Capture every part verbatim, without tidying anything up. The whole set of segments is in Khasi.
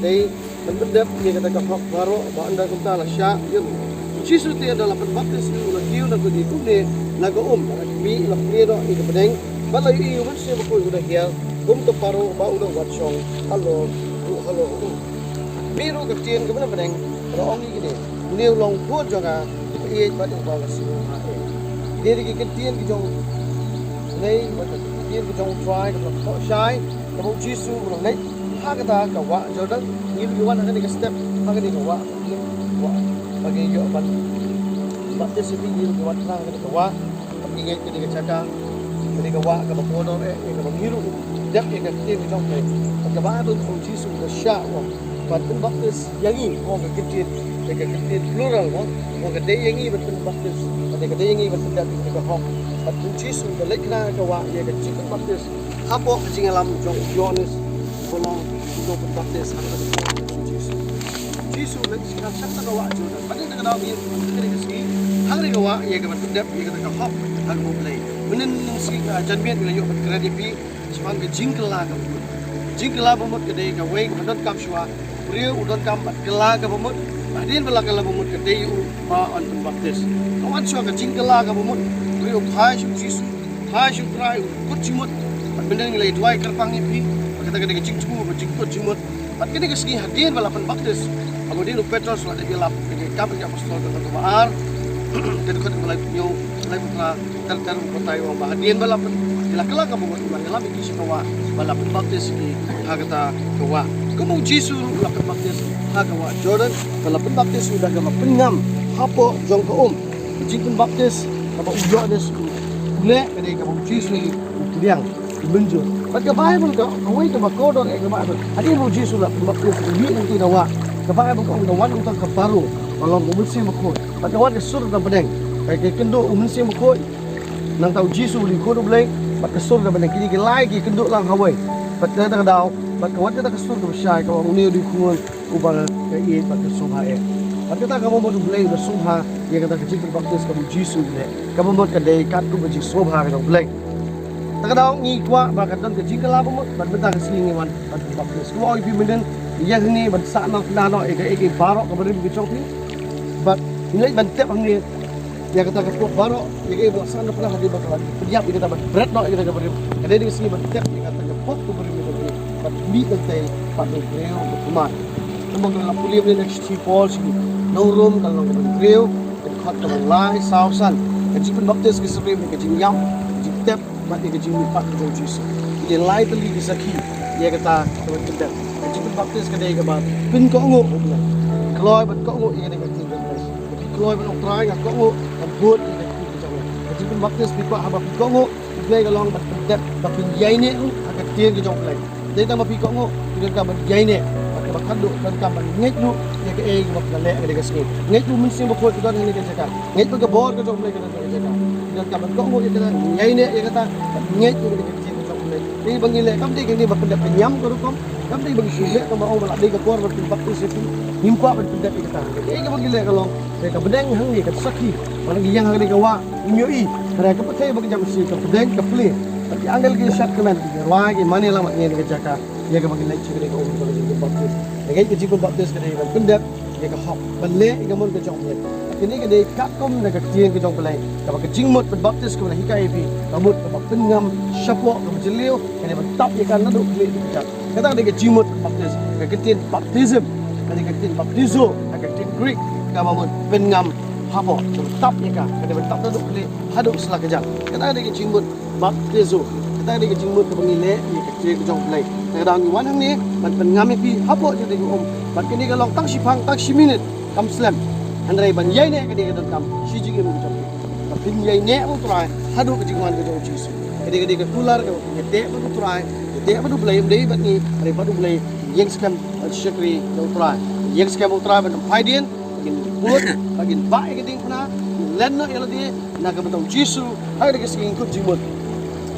Dei ban pyndep ïa kata ka hok baroh ba ynda kumta la shah ïa u. U Jisu te ynda la pynbaptis ïa u, u la kiew na ka die kumne na ka um, la mih, la plie noh ïa ka bneng bad la ïohi u Mynsiem Bakhuid u da hiar kum ka paro ba u da wad shong halor, halor u. Mih ruh ka ktien kaba na bneng ka la ong ïa kine: Une u long u khun jong nga uba ïeit bad uba nga sngewbha ha ïing. Kine dei ki ktien ki jong U Blei, bad ki ktien ki jong U Trai kaba la thoh shai kaba u Jisu u la leit ha kata ka wah Jordan. Ngi ruh ngi wan ha kane ka step, ha kane ka wah, wah ba ngi ïoh ban baptis ïa phi, ngi ruh ngi wan ha kane ka wah. Bad ngi ngeit kane ka jaka, kane ka wah kaba kordor eh, ïa kaba ngi ruh dep ïa ka ktien ka jong U Blei. Bad ka Baibl ka ong u Jisu u da shah u ong ban pynbaptis ïa ngi, u ong ka ktien, ïa ka ktien plural, u ong ka dei ïa ngi ban pynbaptis, bad ka dei ïa ngi ban pyndep ïa ka hok. Bad u Jisu u da leit khnang ha ka wah ïa ka jingpynbaptis hapoh ka jingïalam jong u Ïohannes uba long u nongpynbaptis ha kata ka por jong u Jisu. U Jisu u leit sha kata ka wah Jordan. Bad ïa kata ka daw ngi ïa ka sngi ha kata ka wah ïa ka ban pyndep ïa kata ka hok ha ka bor U Blei. Mynnin sngi, ah, janmiet ngi la ïoh ban kren ïa phi shaphang ka jingkylla kaba mut. Ka jingkylla ba mut ka dei kawei kaba donkam shuwa. Briew u donkam ban kylla kaba mut. Hadien ba la kylla ba mut ka dei u ba yn pynbaptis. Ka wan shuwa ka jingkylla kaba mut. Briew u phai sha u Jisu, phai sha u Trai, u kut jingmut. Bad mynnin ngi la ïa duwai kyrpang ïa phi ba kata ka dei ka jingthmu ba jingkut jingmut. Bad kane ka sngi hadien ba la pynbaptis, haba dei u Petros u la dep ïalap, kane ka Kam ki Apostol ka lynnong kaba ar, ka dkhot kaba laiphew hynñiew, laiphew phra, ter ter u batai u ong ba hadien ba la pyn, ki la kylla kaba mut, u la ïalam ïa ki sha ka wah, bad la pynbaptis ïa ki ha kata ka wah. Kumba u Jisu ruh u la pynbaptis ha ka wah Jordan, bad la pynbaptis u da kaba pynngam hapoh jong ka um. Ka jingpynbaptis kaba u Ïohannes u leh ka dei kaba u Jisu u pdiang, u mynjur. Bad ka Baibl ka, kawei kaba kordor eh ka Baibl. Hadien ba u Jisu u la pynbaptis, u mih na ka wah, ka Baibl ka ong da wan uta ka paro ba long u Mynsiem Bakhuid. Bad ka wan ka sur na bneng. Ka, ka kynduh u Mynsiem Bakhuid. Nangta u Jisu u dei u Khun u Blei, bad ka sur na bneng. Kine ki lai ki kynduh lang ha wei. Bad kata ka daw, bad ka wan kata ka sur kaba shai, ka ong une u dei u Khun uba nga ïeit bad nga sngewbha ha ïing. Bad kata kaba mut U Blei u da sngewbha ïa kata ka jingpynbaptis kaba u Jisu u leh. Kaba mut ka dei katkum ka jingsngewbha ka jong U Blei. Te ka daw ngi kwah ba ka don ka jingkylla ba mut, bad mynta ka sngi ngi wan ban pynbaptis. Kumba ong ïa phi mynnin, ïa hangne ban sah noh, kynnoh noh ïa kaei kaei baroh kaba rim ka jong phi. Bad ngi leit ban tep hangne ïa kata ka pop baroh, ïa kaei ba la sah na pnah, hadien ba ka la pynïap ïa kata, ban bret noh ïa kata kaba rim. Ka dei ka sngi ban tep ïa kata ka pop kaba rim ïa kata, ban mih ban tei pat u briew u thymmai. Kumba ngi la pule mynne na ka shithi u Paul sha ki nong Rom, ka lynnong kaba hynriew, ka dkhot kaba lai, saw, san. Ka jingpynbaptis ka syriem ïa ka jingïap, ka jingtep, bad ïa ka jingmihpat ka jong u Jisu. Ki dei lai tylli ki sakhi ïa kata kaba pyndep. Ka jingpynbaptis ka dei kaba pynkohnguh, kloi ban kohnguh ïa kata ka ktien jong U Blei. Phi kloi ban ong, Trai, nga kohnguh ban bud ïa ka ktien ka jong me. Ka jingpynbaptis phi kwah haba phi kohnguh, U Blei, ka long ban pyndep, ban pynïaineh ruh ha ka ktien ka jong U Blei. Dei tang ba phi kohnguh, phi donkam ban ïaineh, bad kaba khatduh donkam ban ngeit ruh ïa kaei kaba phi la leh ha kane ka sngi. Ngeit ruh u Mynsiem Bakhuid u don ha kane ka jaka. Ngeit ba ka bor ka jong U Blei ka don ha kane ka jaka. Phi donkam ban kohnguh ïa kata, ïaineh ïa kata, bad ngeit ruh ïa ka ktien ka jong U Blei. Dei ba ngi leh kam dei kane ba pyndep ka niam ka rukom, kam dei ba ngi shu leh kumba ong ba la dei ka por ban pynbaptis ïa phi, ngim kwah ban pyndep ïa kata. Kaei kaba ngi leh ka long, dei ka bneng hangne ka sakhi, ba la ngi ïeng ha kane ka wah, ngim ïohi, hynrei ka pyrthei ba ka jam shi ka bneng ka plie. Bad ki angel ki shad kmen, ki rwai ki mane lang bad ngi ha kane ka jaka. Ïa kaba ngi leit sha kane ka um jong ka jingpynbaptis. Ïa ka jingpynbaptis ka dei ban pyndep ïa ka hok, ban leh ïa ka mon ka jong U Blei. Kane ka dei katkum na ka ktien ka jong U Blei. Kaba ka jingmut pynbaptis kaba la hikai ïa phi, ka mut kaba pynngam shapoh kaba jylliew, ka dei ban tap ïa ka naduh khlieh haduh kjat. Kata ka dei ka jingmut pynbaptis. Ka ktien baptism, ka dei ka ktien baptizo, ka ktien Greek, kaba mut pynngam hapoh, kaba tap ïa ka, ka dei ban tap naduh khlieh haduh sla kjat. Kata ka dei ka jingmut baptizo. Kata ka dei ka jingmut kaba ngi leh ïa ka ktien ka jong U Blei. Te ka daw ngi wan hangne ban pynngam ïa phi hapoh jong kane ka um. Bad kane ka long tang shiphang, tang shi minit kam slem. Hynrei ban ïaineh kane ka donkam shi jingim ka jong phi. Ba phin ïaineh bad U Trai haduh ka jingwan ka jong U Jisu. Kane ka dei ka kular kaba phin ïateh bad U Trai, ïateh bad U Blei, ym dei bad ngi, hynrei bad U Blei. Ïeng skhem ban shakri na U Trai. Ïeng skhem bad U Trai ban phai dien, ba ngin bud, ba ngin bah ïa ka diengphna, ngin len noh ïa lade na ka bynta U Jisu. Ha kane ka sngi ngin kut jingmut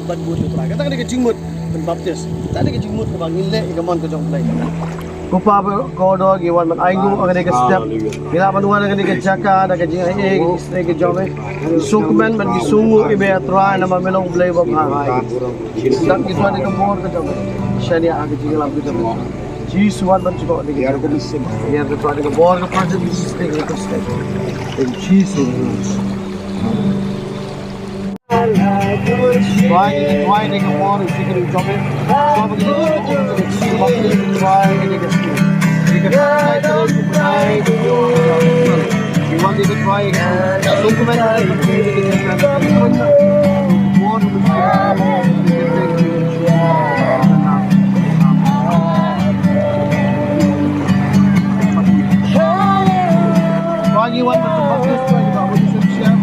ban bud ïa U Trai. Kata ka dei ka jingmut ban baptis. Kata ka dei ka jingmut kaba ngin leh ïa ka mon ka jong U Blei. Ko Pa ba kordor, ngi wan ban ainguh ha kane ka step. Ngi lah ban wan ha kane ka jaka da ka jingaiei, ka jingaiei ka jong me. Ngi sngewkmen bad ngi sngewnguh ïa me, A Trai, namar me long U Blei uba bha. Dang ngi duwai da ka bor ka jong me. Shaniah ha ka jingïalam ka jong me. Jisu wan ban jubok ïa ka mynsiem. Ïa ka bor ka Jisu. In Jesus' name. Try, try, take a more, if you can jump in. Jump in. Try, take a more. You want to try again. So come on. Try you want to come back this way, but we should share.